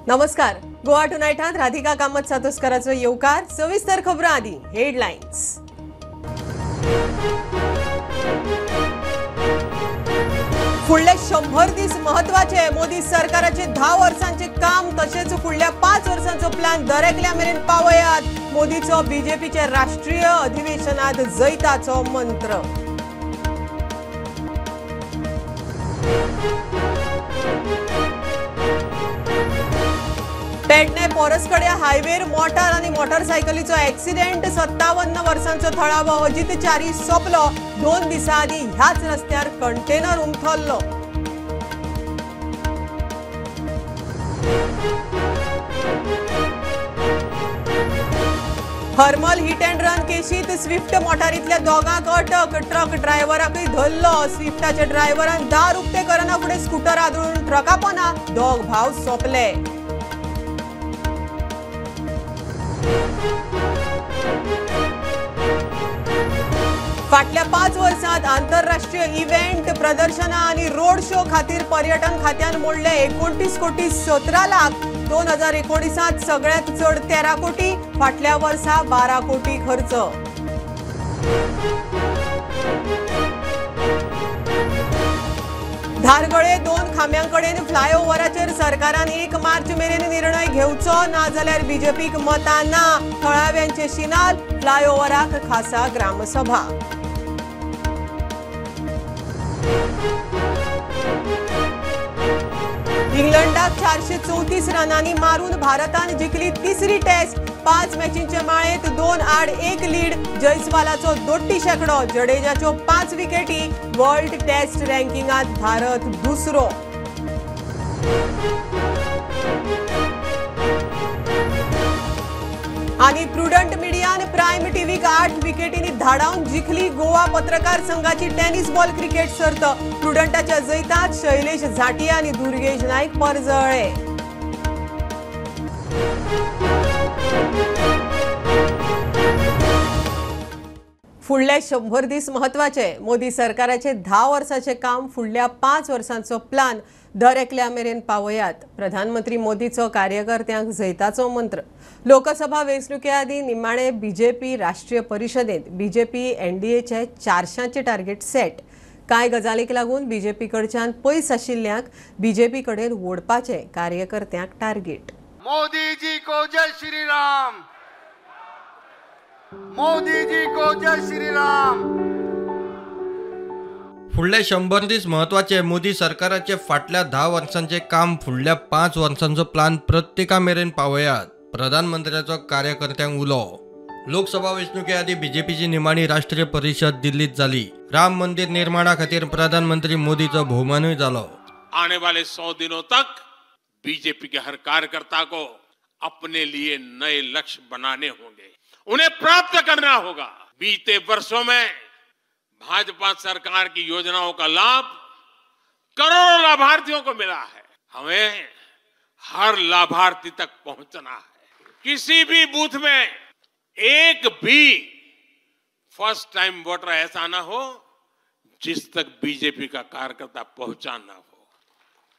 नमस्कार, गोवा टुनायटांत राधिका कामत सातोस्कराचो येवकार. सविस्तर खबरां आदी हेडलायन्स. फुडले 100 दीस महत्वाचे. मोदी सरकाराचे 10 वर्सांचे काम तशेंच फुडल्या 5 वर्सांचो प्लान दरेकल्या मेरेन पावयात. मोदीचो बीजेपीच्या राष्ट्रीय अधिवेशनात जैताचो मंत्र. पेडणे पोरसकड्या हायवेर मोटार आनी मोटरसायकलीचो एक्सिडेंट. 57 वर्सांचो थळावो अजित च्यारी सोंपलो. 2 दिसां आदीं ह्याच रस्त्यार कंटेनर उमथल्लो. हरमल हिट अँड रन केशीत स्विफ्ट मोटारींतल्या दोगांक अटक. ट्रक ड्रायव्हराकय धरलो. स्विफ्टाच्या ड्रायव्हरान दार उक्ते करना फुडें स्कूटर आदळून ट्रका पोना दोग भाव सोंपले. फाटल्या 5 वर्सांत आंतरराष्ट्रीय इव्हेंट, प्रदर्शनां आनी रोड शो खातीर पर्यटन खात्यान मोडले 29 कोटी 17 लाख. 2019 सगळ्यांत चड 13 कोटी, फाटल्या वर्सा 12 कोटी खर्च. धारगळे 2 खांब्यांकडेन फ्लायओव्हराचेर सरकारान 1 मार्च मेरेन निर्णय घेवचो, ना जाल्यार बीजेपीक मतां ना. थळाव्यांचे शिनाल, फ्लायओव्हराक खासा ग्रामसभा. इंग्लंडाक 434 रनांनी मारून भारतान जिखली तिसरी टेस्ट. 5 मॅचींचे माळेंत 2-1 लीड. जयस्वालाचो दोट्टी शेंकडो, जडेजाच्यो 5 विकेटी. वर्ल्ड टेस्ट रँकिंगांत भारत दुसरो. आनी प्रुडंट मिडियान प्रायम टीव्हीक 8 विकेटींनी धाडावन जिखली गोवा पत्रकार संघाची टेनिस बॉल क्रिकेट सर्त. प्रुडंटाच्या जैतात शैलेश झाटिया आनी दुर्गेश नायक परजळ्ळे. फुडले 100 दीस महत्वाचे. मोदी सरकाराचे 10 वर्सांचे काम फुडल्या 5 वर्सांचो प्लान दर एकल्या मेरेन पावयात. प्रधानमंत्री मोदीचो कार्यकर्त्यांक जैताचो मंत्र. लोकसभा वेंचणुके आदीं निमाणे बीजेपी राष्ट्रीय परिशदेंत बीजेपी एनडीएचे 400 टार्गेट सेट. कांय गजालीक लागून बीजेपी कडच्यान पयस आशिल्ल्यांक बीजेपी कडेन ओडपाचें कार्यकर्त्यांक टार्गेट. मोदी जी को जय श्री राम, मोदी जी को जय श्री राम. फुडले 100 दीस महत्वाचे. मोदी सरकाराचे फाटल्या 10 वर्सांचे काम फुडल्या 5 वर्सांचो प्लान प्रत्येका मेरेन पावयात. प्रधानमंत्र्याचो कार्यकर्त्यांक उलो. लोकसभा वेंचणुके आदीं बीजेपीची निमाणी राष्ट्रीय परिशद दिल्लीत जाली. राम मंदिर निर्माणा खातीर प्रधानमंत्री मोदीचो भोवमानूय जालो. आने वाले 100 दिनों तक बीजेपी के हर कार्यकर्ता को अपने लिए नए लक्ष्य बनाने होंगे, उन्हें प्राप्त करना होगा. बीते वर्षों में भाजपा सरकार की योजनाओं का लाभ करोड़ों लाभार्थियों को मिला है. हमें हर लाभार्थी तक पहुंचना है. किसी भी बूथ में एक भी फर्स्ट टाइम वोटर ऐसा ना हो जिस तक बीजेपी का कार्यकर्ता पहुंचा ना हो.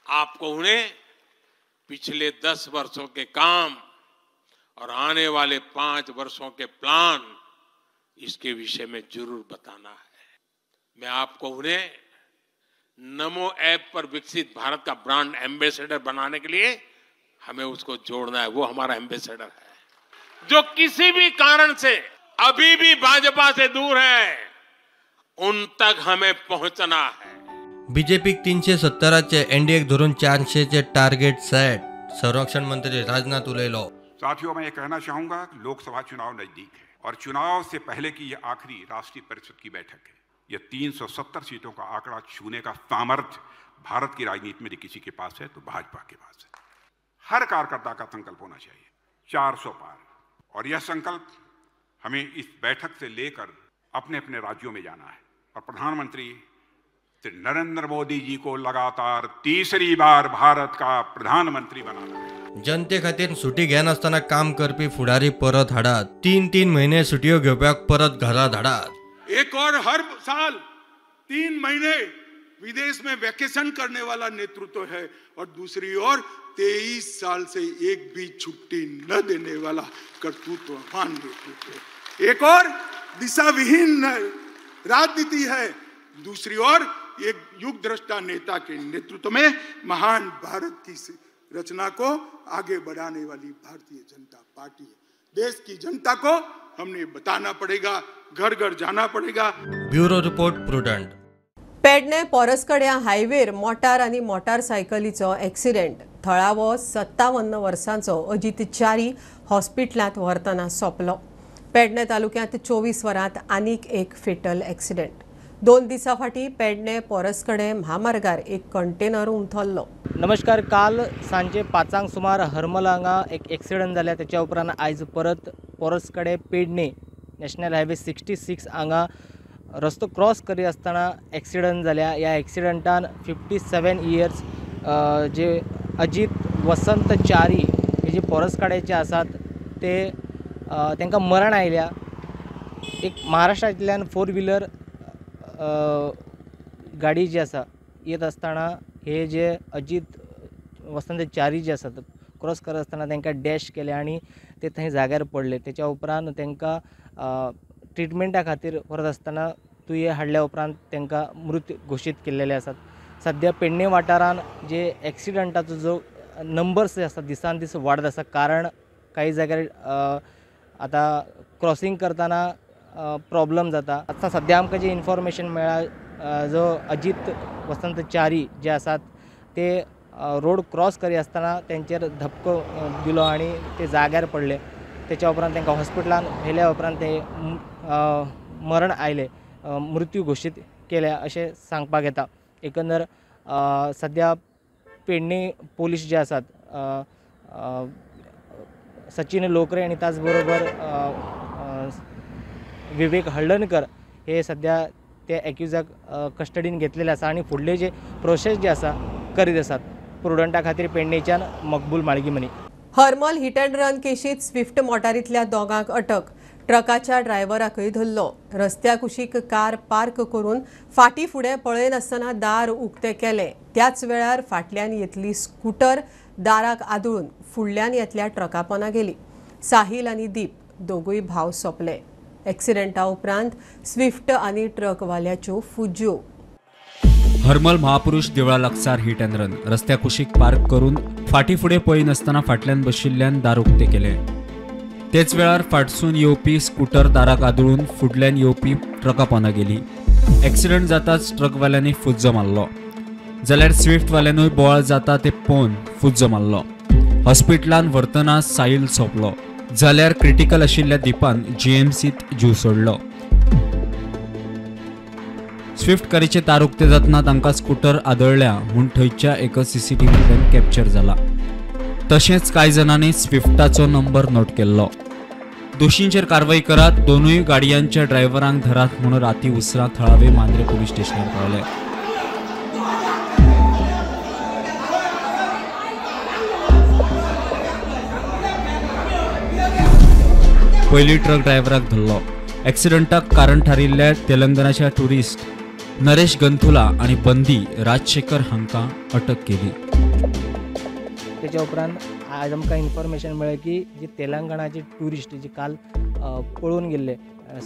आपको उन्हें पिछले 10 वर्षों के काम और आने वाले 5 वर्षों के प्लान इसके विषय में जरूर बताना है. मैं आपको उन्हें नमो ऐप पर विकसित भारत का ब्रांड एम्बेसडर बनाने के लिए हमें उसको जोड़ना है. वो हमारा एम्बेसडर है. जो किसी भी कारण से अभी भी भाजपा से दूर है, उन तक हमें पहुंचना है. बीजेपीक 370 एनडीएक धरून 400 टार्गेट सेट. संरक्षण मंत्री राजनाथ उलयलो. साथियों, मैं ये कहना चाहूंगा कि लोकसभा चुनाव नजदीक है और चुनाव से पहले की यह आखिरी राष्ट्रीय परिषद की बैठक है. यह 370 सीटों का आंकड़ा छूने का सामर्थ्य भारत की राजनीति में किसी के पास है तो भाजपा के पास है. हर कार्यकर्ता का संकल्प होना चाहिए 400 पार, और यह संकल्प हमें इस बैठक से लेकर अपने अपने राज्यों में जाना है. और प्रधानमंत्री श्री नरेंद्र मोदी जी को लगातार तीसरी बार भारत का प्रधानमंत्री बनाना है. जनते खातीर सुटी घेनासतना काम करपी फुडारी परत हाडात. 3-3 महिने सुटयो घेवप्याक परत घरा धाडात. एक और हर साल 3 महीने विदेश में वैकेशन करने वाला नेतृत्व है और दूसरी ओर 23 साल से एक भी छुट्टी न देने वाला कर्तृत्ववान नेतृत्व है। एक और दिशाविहीन राजनीति है, दूसरी ओर एक युग दृष्टा नेता के नेतृत्व में महान भारत की रचना को आगे बढ़ाने वाली भारतीय जनता पार्टी है। देश की जनता को हमने बताना पड़ेगा, घर घर जाना पड़ेगा। Bureau report, Prudent. Pedne पोरसकड्या हायवेर मोटार आनी मोटारसायकलीचो एक्सिडेंट. थळावो 57 वर्सांचो अजित च्यारी हॉस्पिटलांत व्हरतना सोंपलो. पेडणे तालुक्यांत 24 वरांत आनीक एक फेटल एक्सिडेंट. 2 दिसां फाटीं पेडणे पोरसकडे म्हामार्गार एक कंटेनर उमथल्लो. नमस्कार. काल सांजे 5 सुमार हरमल हांगा एक एक्सिडंट जाल्या. त्याच्या उपरांत आयज परत पोरसकडे पेडणे नॅशनल हायवे 66 हांगा रस्तो क्रॉस करी आसतना एक्सिडंट जाल्या. ह्या एक्सिडंटान 57 इयर्स जे अजीत वसंत च्यारी हे जे पोरसकडेचे आसात ते तांकां मरण आयल्या. एक महाराष्ट्रांतल्यान 4 व्हिलर गाडी जी आसा येत आसतना हे जे अजीत वसंत च्यारी जे आसात क्रॉस करत आसतना तांकां डॅश केले आनी ते थंय जाग्यार पडले. तेच्या उपरांत तांकां ट्रिटमेंटा खातीर व्हरत आसतना तुये हाडल्या उपरांत तांकां मृत घोशीत केल्लेले आसात. सद्या पेडणे वाठारान जे एक्सिडंटाचो जो नंबर्स जे आसा दिसान दीस वाडत आसा. कारण काही जाग्यार आतां क्रॉसिंग करतना प्रॉब्लम जाता. आतां सद्या आमकां जे इन्फॉर्मेशन मेळ्ळा जो अजीत वसंत च्यारी जे आसात ते रोड क्रॉस करी आसतना तेंचेर धपको दिलो आनी ते जाग्यार पडले. तेच्या उपरांत तांकां हॉस्पिटलान व्हेल्या उपरांत ते मरण आयले, मृत्यू घोशीत केल्या अशें सांगपाक येता. एकंदर सद्या पेडणे पोलीस जे आसात सचिन लोकरे आनी त्याच बरोबर विवेक हळदणकर हे सद्या ते एक्युजाक कस्टडीन घेतलेले आसा आनी फुडले जे प्रोसेस जे आसा करीत आसात. प्रुडंटा खातीर पेडणेच्यान Maqbool Malgimani. Harmal hit and run केशीत Swift मोटारींतल्या दोगांक अटक. ट्रकाच्या ड्रायव्हराकय धरलो. रस्त्या कुशीक कार पार्क करून फाटी फुडें पळयनासतना दार उक्तें केलें. त्याच वेळार फाटल्यान येतली स्कूटर दाराक आदळून फुडल्यान येतल्या ट्रका पोंदा गेली. साहिल आनी दीप दोगूय भाव सोंपले. एक्सिडेंटा उपरांत स्विफ्ट आनी ट्रकवाल्याच्यो फुज्यो. हरमल महापुरुष देवळा लागसार हिट अँड रन. रस्त्या कुशीक पार्क करून फाटी फुडें पळयनासतना फाटल्यान बशिल्ल्यान दार उक्तें केलें. तेच वेळार फाटसून येवपी स्कूटर दाराक आदळून फुडल्यान येवपी ट्रका पोंदा गेली. एक्सिडंट जाताच ट्रकवाल्यांनी फुज्जो मारलो, जाल्यार स्विफ्टवाल्यानूय बोवाळ जाता ते पळोवन फुज्जो मारलो. हॉस्पिटलान व्हरतना साहिल सोंपलो, जाल्यार क्रिटिकल आशिल्ल्या दीपान जीएमसीत जीव सोडलो. स्विफ्ट कारीचे दार उक्ते जातना तांकां स्कूटर आदळ्ळ्या म्हूण थंयच्या एका सीसीटीव्हींतल्यान कॅप्चर जाला. तशेंच कांय जाणांनी स्विफ्टाचो नंबर नोट केल्लो. दोशींचेर कारवाय करात, दोनूय गाडयांच्या ड्रायव्हरांक धरात म्हूण राती उसरां थळावे मांद्रे पोलीस स्टेशनार पावले. पयलीं ट्रक ड्रायव्हराक धरलो. एक्सिडंटाक कारण थारिल्ल्या तेलंगणाच्या टुरिस्ट नरेश गंथुला आनी बंदी राजशेखर हांकां अटक केली. तेच्या उपरांत आज आमकां इन्फॉर्मेशन मेळ्ळें की जी तेलंगणाचे ट्युरिस्ट जे काल पळून गेल्ले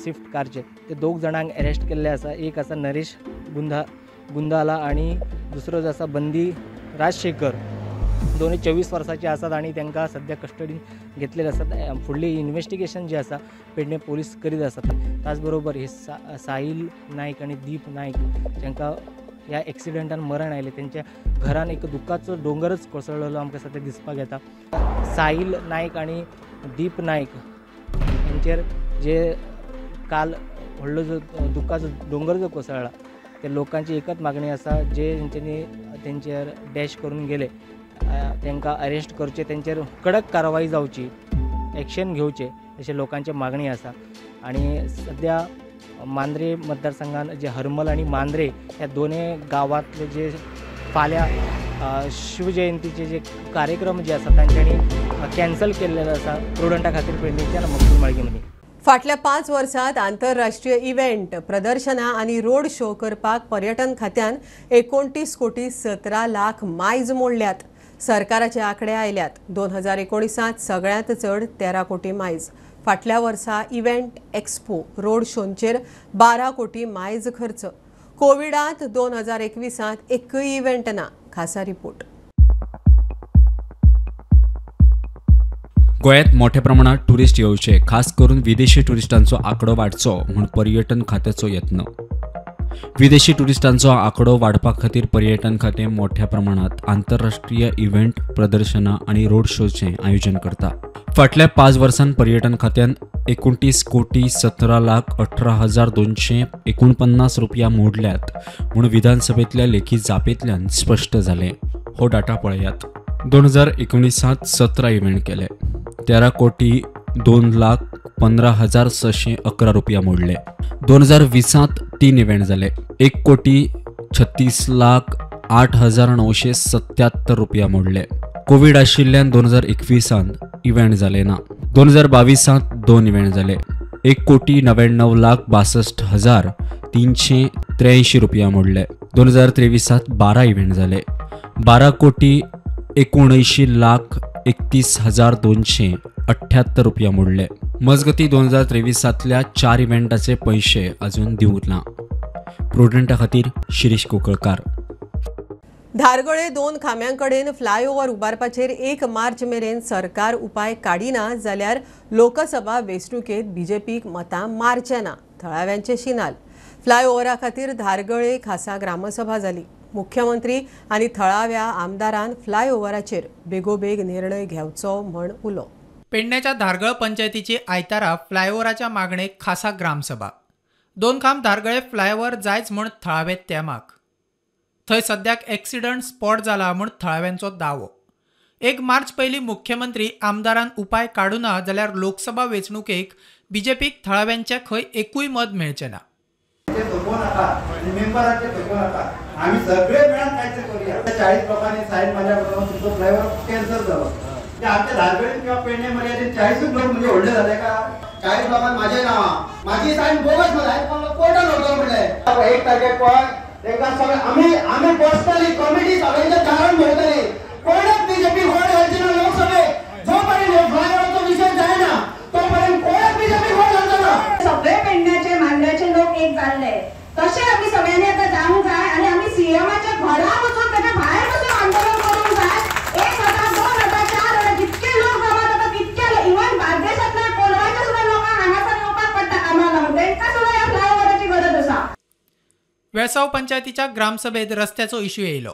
स्विफ्ट कारचे ते 2 जाणांक अरेस्ट केल्ले आसा. एक आसा नरेश गुंदाला आनी दुसरो जो आसा बंदी राजशेखर. दोनूय 24 वर्सांचे आसात आनी तांकां सद्या कस्टडीन घेतलेले आसात. फुडली इन्वेस्टिगेशन जे आसा पेडणे पोलीस करीत आसात. त्याच बरोबर हे साहिल नायक आनी दीप नायक जांकां ह्या एक्सिडंटान मरण आयलें तेंच्या घरान एक दुख्खाचो दोंगरच कोसळलेलो आमकां सद्या दिसपाक येता. साहिल नायक आनी दीप नायक हेंचेर जे काल व्हडलो जो दुख्खाचो दोंगर जो कोसळ्ळा ते लोकांची एकच मागणी आसा जे तेंच्यांनी तेंचेर डॅश करून गेले तांकां अरेस्ट करचे, तेंचेर कडक कारवाय जावची, एक्शन घेवचे अशें लोकांची मागणी आसा. आनी सद्या मांद्रे मतदारसंघान जे हरमल आनी मांद्रे ह्या दोनूय गांवांतले जे फाल्यां शिवजयंतीचे जे कार्यक्रम जे आसा तांच्यांनी कॅन्सल केल्लेले आसा प्रुडंटा खातीर पेडणेच्यान मकबूल माळगीमनी. फाटल्या 5 वर्सांत आंतरराष्ट्रीय इव्हेंट, प्रदर्शनां आनी रोड शो करपाक पर्यटन खात्यान 29 कोटी 17 लाख मायज मोडल्यात. सरकाराचे आंकडे आयल्यात. 2019 सगळ्यांत चड 13 कोटी मायज. फाटल्या वर्सा इव्हेंट एक्सपो रोड शोंचेर 12 कोटी मायज खर्च. कोविडांत 2021 एकय इव्हेंट ना. खासा रिपोर्ट. गोंयांत मोठ्या प्रमाणात टुरिस्ट येवचे, खास करून विदेशी टुरिस्टांचो आंकडो वाडचो म्हूण पर्यटन खात्याचो यत्न. विदेशी टुरिस्टांचो आंकडो वाडपा खातीर पर्यटन खातें मोठ्या प्रमाणात आंतरराष्ट्रीय इव्हेंट, प्रदर्शनां आनी रोड शोचें आयोजन करता. फाटल्या 5 वर्सांत पर्यटन खात्यान 29,17,18,249 रुपया मोडल्यात म्हूण विधानसभेंतल्या लेखी जापेंतल्यान स्पश्ट जालें. हो डाटा पळयात. 2019 17 इव्हेंट केले, 13,02,15,611 रुपया मोडले. 2020 3 इव्हेंट जाले, 1,36,08,977 रुपया मोडले. कोवीड आशिल्ल्यान 2021 इव्हेंट जाले ना. 2022 2 इव्हेंट जाले, 1,99,62,383 रुपया मोडले. 2023 12 इव्हेंट जाले, 12,79,31,278 रुपया मोडले. मजगती 2023 4 इव्हेंटाचे पैसे अजून दिवंक ना. प्रुडंटा खातीर शिरीष कोकळकार. धारगळे 2 खांब्यांकडेन फ्लायओव्हर उबारपाचेर 1 मार्च मेरेन सरकार उपाय काडिना जाल्यार लोकसभा वेंचणुकेंत बीजेपीक मतां मारचे ना, थळाव्यांचे शिनाल. फ्लायओव्हरा खातीर धारगळे खासा ग्रामसभा जाली. मुख्यमंत्री आनी थळाव्या आमदारान फ्लायओव्हराचेर बेगोबेग निर्णय घेवचो म्हण उलो. पेडण्याच्या धारगळ पंचायतीची आयतारा फ्लायओव्हराच्या मागणेक खासा ग्रामसभा. 2 खांब धारगळे फ्लायओव्हर जायच म्हूण थळावे तेमाक. थंय सद्याक एक्सिडंट स्पॉट जाला म्हूण थळाव्यांचो दावो. 1 मार्च पयलीं मुख्यमंत्री आमदारान उपाय काडूना जाल्यार लोकसभा वेंचणुकेक बीजेपीक थळाव्यांचे खंय एकूय मत मेळचें ना. आमी सगळे मेळून कांयतरी करूया. 40 लोकांनी सायन मारल्या बरोबर तुमचो फ्लायओव्हर कॅन्सल जालो. आमच्या धारगळीत किंवा पेडणे मर्यादेत 40 लोक म्हणजे व्हडले जाले का? 40 लोकांक माझे नांव माझी सायन बोगस म्हणल्यार कोर्टान व्हरतलो म्हणलें. 1 तारखेक पळय तांकां सगळे आमी आमी पर्सनली कमिटी सगळ्यांच्या दारान भरतली. कोणच बीजेपी वोट घालची ना लोकसभेक. जो पर्यंत फ्लायओव्हराचो विशय जायना तो पर्यंत कोणच बीजेपी वोट घालचो ना. सगळे पेडण्याचे मांद्र्याचे लोक एक जाल्ले, तशें आमी सगळ्यांनी आतां जावंक जाय आनी आमी सीएमाच्या घरा वचून ताच्या भायर वचून आंदोलन करूंक जाय. 1000, 2000, 4000 जितके लोक जमा जाता तितके, इवन बार्देशांतल्या कोलवाच्या सुद्दां लोकांक हांगासर येवपाक पडटा कामाक लागून, तांकां सुद्दां ह्या फ्लायओव्हराची गरज आसा. वेळसाव पंचायतीच्या ग्रामसभेत रस्त्याचो इश्यू येयलो.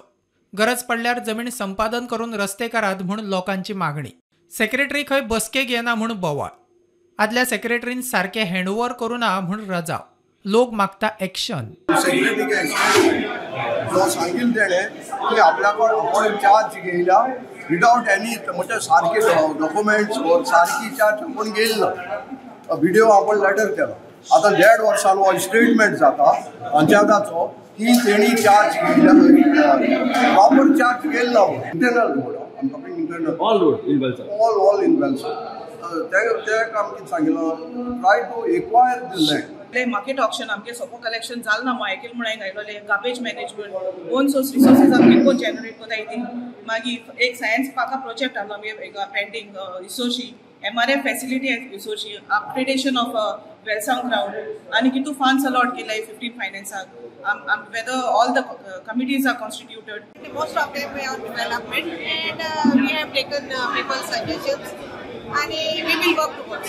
गरज पडल्यार जमीन संपादन करून रस्ते करात म्हूण लोकांची मागणी. सेक्रेटरी खंय बसकेक येना म्हूण बोवाळ. आदल्या सेक्रेटरीन सारकें हँडओव्हर करूना म्हूण रजाव. लोक मागता एक्शन. जो सांगितलं तेणे की आपल्याकडे आपण चार्ज घेयला विदाउट एनी म्हणजे सारखे डॉक्युमेंट्स वर सारखी चार्ज आपण घेयला ना. व्हिडिओ आपण लेटर केला. आता 1.5 वर्सां हो स्टेटमेंट जाता पंचायताचो की तेणी चार्ज घेयला, प्रॉपर चार्ज घेयला ना. Internal road, I am talking internal, all road in Velsao, all in Velsao. ते काम कितें सांगितलं, try to acquire the land. Market auction आमगे सोपो कलेक्शन जाल ना मग आयकेल म्हणून आयलोले. Garbage management, own source resources आमगे कोण जनरेट कोताय ती. मागीर एक सायन्स पार्का प्रोजेक्ट आसलो आमगे पेंडींग रिसोर्शी, MRF facility रिसोर्शी, upgradation of Velsao ground आनी कितू फंड्स अलॉट केले 15 फायनान्साक. Whether all the committees are constituted. Most of them are development and we have taken people's suggestions and we will work towards.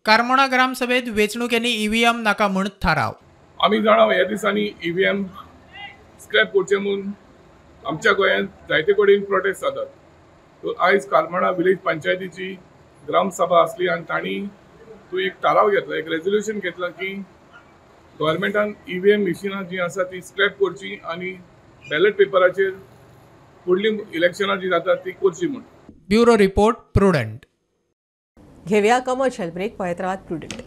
Carmona ग्रामसभेत वेंचणुकेंनी EVM नाका म्हूण थाराव. आमी जाणा ह्या दिसांनी ईव्हीएम स्क्रॅप करचें म्हूण आमच्या गोंयांत जायते कडेन प्रोटेस्ट जातात. सो आयज कारमोणा विलेज पंचायतीची ग्रामसभा आसली आनी तांणी तूं एक थाराव घेतला, एक रेजोल्युशन घेतला की गव्हर्मेंटान ईव्हीएम मिशिनां जीं आसा ती स्क्रॅप करची आनी बॅलट पेपराचेर फुडलीं इलेक्शनां जीं जातात ती करची म्हूण. Bureau report, Prudent. घेऊया कमर्शियल ब्रेक. पळयत राहात प्रुडंट.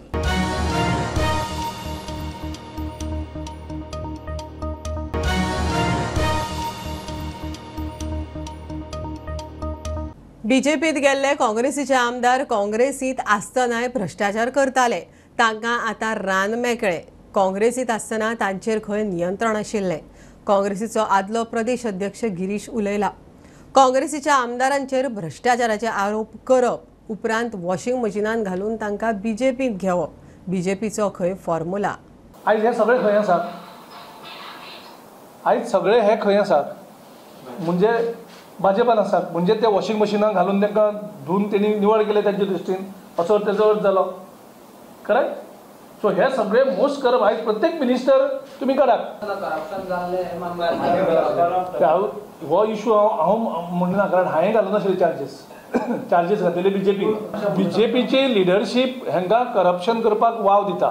बीजेपीत गेल्ले काँग्रेसीचे आमदार काँग्रेसीत आसतनाय भ्रष्टाचार करताले, तांकां आतां रान मेकळे. काँग्रेसीत आसतना तांचेर खंय नियंत्रण आशिल्लें. काँग्रेसीचो आदलो प्रदेश अध्यक्ष गिरीश उलयला. काँग्रेसीच्या आमदारांचेर भ्रश्टाचाराचे आरोप करप, उपरांत वॉशिंग मशिनान घालून तांकां बीजेपींत घेवप, बीजेपीचो खंय फॉर्म्युला। आयज हे सगळे खंय आसात? आयज सगळे हे खंय आसात म्हणजे भाजपान आसात, म्हणजे ते वॉशिंग मशिनान घालून तांकां धुवन तेणी निवळ केले तांचे दृश्टीन, असो तेजो अर्थ जालो, करेक्ट? सो हे सगळे मोस्ट करप आयज प्रत्येक मिनिस्टर तुमी काडात। हो इशू हांव म्हणना, कारण हांवें घालूं नाशिल्ले चार्जीस, चार्जीस घातलेले बीजेपी। बीजेपीची लिडरशीप हांकां करप्शन करपाक वाव दिता।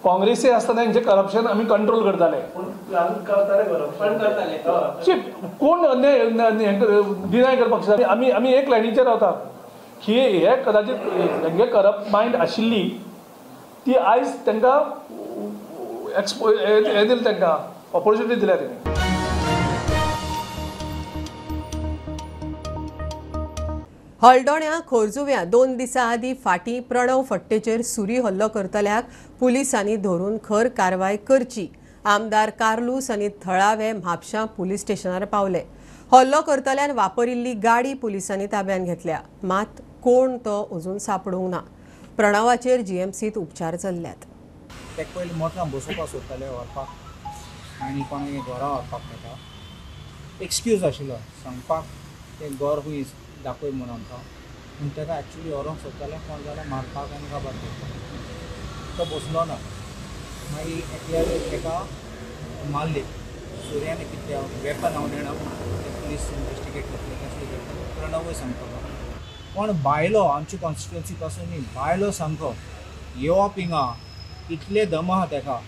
काँग्रेसी आसतना हेंचें करप्शन आमी कंट्रोल करताले, कोण डिनाय करपाक शकता? आमी आमी एक लायनीचेर रावता की हे कदाचित हेंगे करप्ट मायंड आशिल्ली ती आयज तांकां एक्सपो हें दिलें, तांकां ऑपॉर्च्युनिटी दिल्या तेणी। हळदोण्या खोर्जुव्या 2 दिसां आदीं फाटीं प्रणव फट्टेचेर सुरी हल्लो करतल्याक पुलिसांनी धरून खर कारवाय करची। आमदार कार्लूस आनी थळावे म्हापशां पुलीस स्टेशनार पावले। हल्लो करतल्यान वापरिल्ली गाडी पुलिसांनी ताब्यात घेतल्या, मात कोण तो अजून सापडूंक ना। प्रणवाचेर जीएमसीत उपचार चल्ल्यात। तेका पयलीं मोटरान बसोवपाक सोदताले व्हरपाक आनी कोणागे घरा व्हरपाक ताका एक्सक्यूज आशिल्लो सांगपाक तें घर खंय दाखय म्हूण आमकां, पूण ताका एक्चुली व्हरूंक सोदताले कोण जाल्यार मारपाक आनी काबार करपाक। तो बसलो ना, मागीर एकल्या ताका मारले सुर्यान, कितल्या वेपन हांव जाणा, ते पुलीस इन्वेस्टिगेट करतले कसले वेपन प्रणवूय सांगतलो। पण बायलो आमची कॉन्स्टिट्युएन्सी पासून न्ही, बायलो सामको येवप हिंगा इतले दम आहा ताका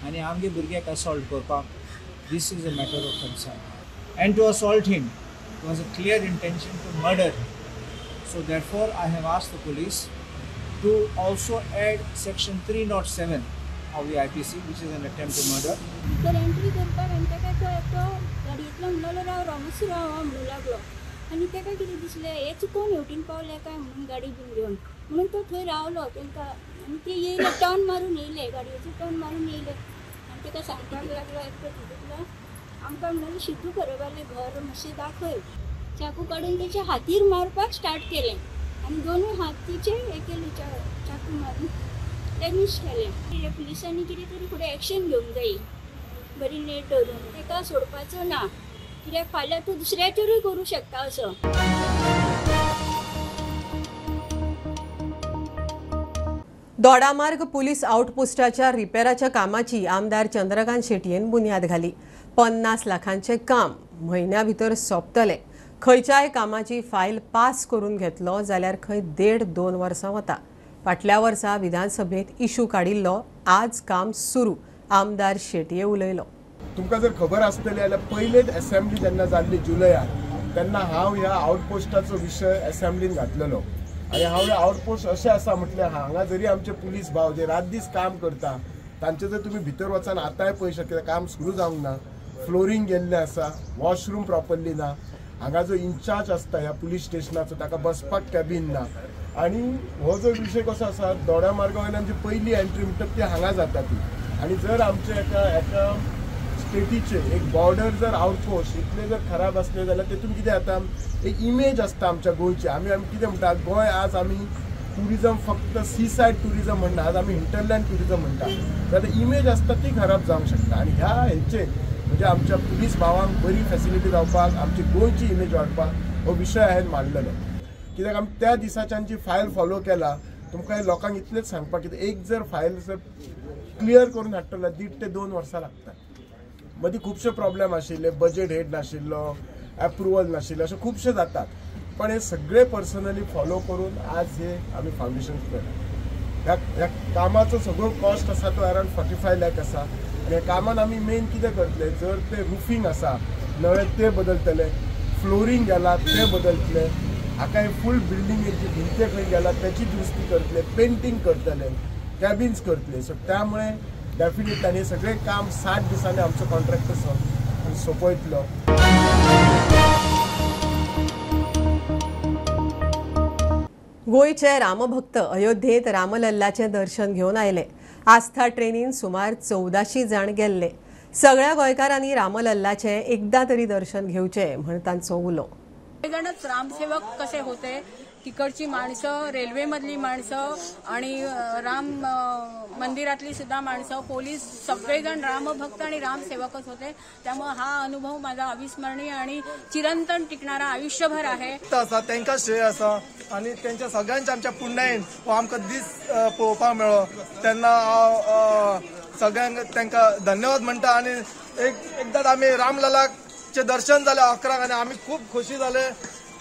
आनी आमगे भुरग्याक असॉल्ट करपाक, this is a matter of concern. And to assault him was a clear intention to murder him. So therefore I have asked the police to also add section 307 of the IPC, which is an attempt to murder. भितर entry करपाक आनी ताका तो एकटो गाडयेंतलो म्हणलो राव राव मातसो राव म्हणूं लागलो आनी ताका कितें दिसलें हे चुकोन हेवटेन पावले काय म्हणून गाडी बीन घेवन, म्हणून तो थंय रावलो तांकां आनी ते येयले टर्न मारून येयले, गाडयेचो टर्न मारून येयले आनी ताका सांगपाक लागलो एकटो तितूंतलो आमकां म्हणलें शितू खरोबालें घर मातशें दाखय। चाकू काडून तेच्या हातीर मारपाक स्टार्ट केलें आनी दोनूय हात तिचे हे केले, चाकू मारून डॅमेज केलें। पुलिसांनी कितें तरी फुडें एक्शन घेवंक जाय बरी नेट धरून, ताका सोडपाचो ना, कित्याक फाल्यां तूं दुसऱ्याचेरूय करूं शकता असो। दोडामार्ग पुलीस आउटपोस्टाच्या रिपेराच्या कामाची आमदार चंद्रकांत शेटयेन बुन्याद घाली। 50 लाखांचे काम म्हयन्या भितर सोंपतले। खंयच्याय कामाची फायल पास करून घेतलो जाल्यार खंय 1.5-2 वर्सां वता। फाटल्या वर्सा विधानसभेत इशू काडिल्लो, आज काम सुरू, आमदार शेटये उलयलो। तुमकां जर खबर आसतली जाल्यार पयलेच एसेंब्ली जेन्ना जाल्ली जुलयान तेन्ना हांव ह्या आउटपोस्टाचो विशय एसेंब्लीन घातलेलो आनी हांव हे आउटपोस्ट अशें आसा म्हटल्यार हांगा जरी आमचे पुलीस भाव जे रात दीस काम करता तांचे जर तुमी भितर वचान आतांय पळय शकता काम सुरू जावंक ना, फ्लोरींग गेल्लें आसा, वॉशरूम प्रॉपरली ना, हांगा जो इन्चार्ज आसता ह्या पुलीस स्टेशनाचो ताका बसपाक कॅबीन ना। आनी हो जो विशय कसो आसा दोडा मार्गा वयल्यान जी पयली एंट्री म्हणटा ती हांगा जाता ती, आनी जर आमचे एका एका स्टेटीचे एक बॉर्डर जर आउटपोस्ट इतले जर खराब आसले जाल्यार तेतून कितें जाता एक इमेज आसता आमच्या गोंयची। आमी आमी कितें म्हणटा गोंय आज आमी टुरिजम फक्त सी सायड टुरिजम म्हणना, आज आमी हिंटरलँड टुरिजम म्हणटा, जाल्यार इमेज आसता ती खराब जावंक शकता। आनी ह्या हेचेर म्हणजे आमच्या पुलीस भावांक बरी फेसिलिटी जावपाक आमची गोंयची इमेज वाडपाक हो विशय हांवें मांडलेलो। कित्याक आमी त्या दिसाच्यान जी फायल फॉलो केला तुमकां लोकांक इतलेंच सांगपाक कितें एक जर फायल जर क्लियर करून हाडटलो जाल्यार 1.5 ते 2 वर्सां लागता। मदीं खुबशे प्रॉब्लेम आशिल्ले, बजेट हेड नाशिल्लो, एप्रुवल नाशिल्लें, अशें खुबशे जातात, पण हे सगळे पर्सनली फॉलो करून आज हे आमी फावंडेशन केलां। ह्या कामाचो सगळो कॉस्ट आसा तो अरावंड 45 लाख आसा आनी ह्या कामान आमी मेन कितें करतले जर ते रुफींग आसा नवें तें बदलतले, फ्लोरींग गेलां तें बदलतले, हाका हे फूल बिल्डिंगेची भिंते खंय गेला त्याची दुरुस्ती करतले, पेंटींग करतले, कॅबिन्स करतले। सो त्यामुळे डेफिनेटली आनी सगळें काम 60 दिसांनी आमचो कॉन्ट्रॅक्टर सोंपयतलो। गोंयचे रामभक्त अयोध्येत रामलल्लाचें दर्शन घेवन आयले। आस्था ट्रेनीन सुमार 1400 जाण गेल्ले। सगळ्या गोंयकारांनी रामलल्लाचें एकदां तरी दर्शन घेवचें म्हण तांचो उलो। सगळेजणच रामसेवक कसे होते, तिकडची माणसं, रेल्वेमधली माणसं आणि राम मंदिरातली सुद्धा माणसं, पोलीस, सगळेजण रामभक्त आणि रामसेवकच होते. त्यामुळे हा अनुभव माझा अविस्मरणीय आणि चिरंतन टिकणारा आयुष्यभर आहे. आसा तांकां श्रेय आसा आनी तेंच्या सगळ्यांच्या आमच्या पुण्यायेन हो आमकां दीस पळोवपाक मेळ्ळो. तेन्ना हांव सगळ्यांक तांकां धन्यवाद म्हणटा. आनी एकदां आमी रामललाचें दर्शन जालें 11 आनी आमी खूब खोशी जाले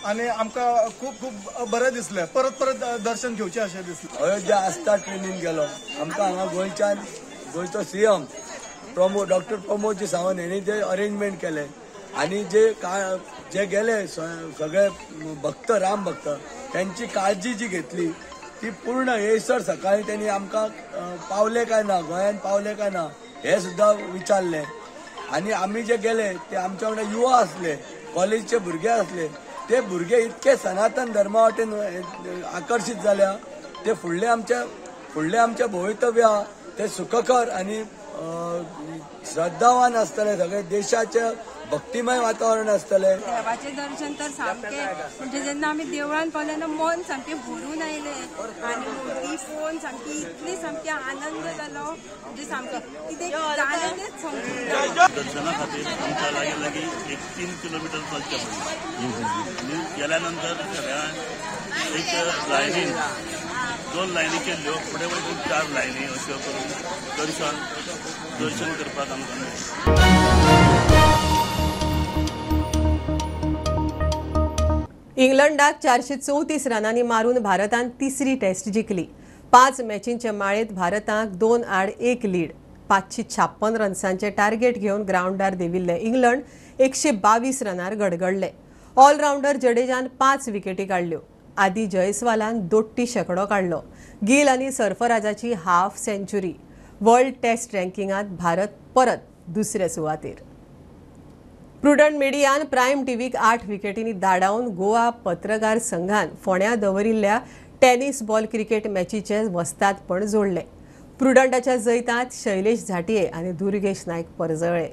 आनी आमकां खूब खूब बरें दिसलें. परत परत दर्शन घेवचें अशें दिसलें. अयोध्या आस्था ट्रेनीन गेलो. आमकां हांगा गोंयच्यान गोंयचो सीएम डॉक्टर प्रमोद जी सावंत हेणी जे अरेंजमेंट केले आनी जे गेले सगळे भक्त, राम भक्त, त्यांची काळजी जी घेतली ती पूर्ण येयसर सकाळी त्यांनी आमकां पावले काय ना, गोंयांत पावले काय ना हे सुद्दां विचारलें. आनी आमी जे गेले ते आमच्या वांगडा युवा आसले, कॉलेजचे भुरगे आसले. ते भुरगे इतके सनातन धर्मा वाटेन आकर्शीत जाल्या, ते फुडले आमच्या भवितव्य ते सुखकर आनी श्रद्धावान आसतले, सगळे देशाचे भक्तिमय वातावरण आसतले. देवाचें दर्शन तर सामकें म्हणजे जेन्ना आमी देवळान पावले तेन्ना मन सामकें भरून आयलें आनी मूर्ती पळोवन सामकी इतली सामकी आनंद जालो, म्हणजे सामकें कितें जालें तेंच समजून. दर्शना खातीर आमकां लागीं लागीं एक 3 किलोमिटर चलचें पडलें आनी गेल्या नंतर सगळ्यांक एक लायनीन 2 लायनी केल्ल्यो, फुडें वचून 4 लायनी अश्यो करून दर्शन करपाक आमकां मेळ्ळें. इंग्लंडाक 434 रनांनी मारून भारतान तिसरी टेस्ट जिखली. 5 मॅचींचे माळेंत भारताक 2-1 लीड. 556 रन्सांचे टार्गेट घेवन ग्रावंडार देविल्ले इंग्लंड 122 रनार गडगडले. ऑलरावंडर जडेजान 5 विकेटी काडल्यो. आदी जयस्वालान दोट्टी शेंकडो काडलो. गिल आनी सरफराजाची हाफ सेंच्युरी. वर्ल्ड टेस्ट रँकिंगांत भारत परत दुसरे सुवातेर. प्रुडंट मिडियान प्रायम टीव्हीक 8 विकेटींनी धाडावन गोवा पत्रकार संघान फोंड्या दवरिल्ल्या टेनिस बॉल क्रिकेट मॅचीचे वस्तादपण जोडले. प्रुडंटाच्या जैतांत शैलेश झाटिये आनी दुर्गेश नायक परजळ्ळे.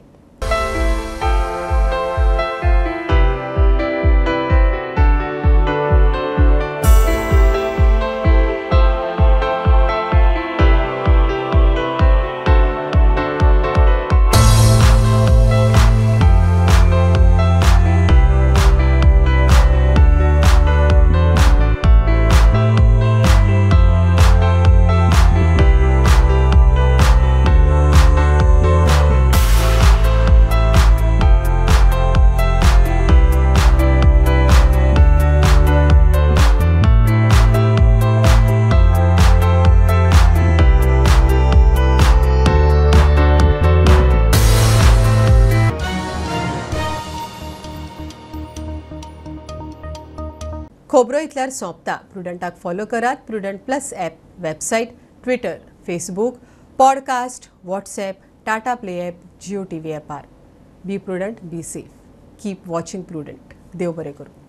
खबरो इतल्यार सोंपता. प्रुडंटाक फॉलो करात Prudent plus app, website, Twitter, Facebook, podcast, WhatsApp, Tata Play app, Jio TV ॲपार. Be prudent, be safe, keep watching Prudent. देव बरें करूं.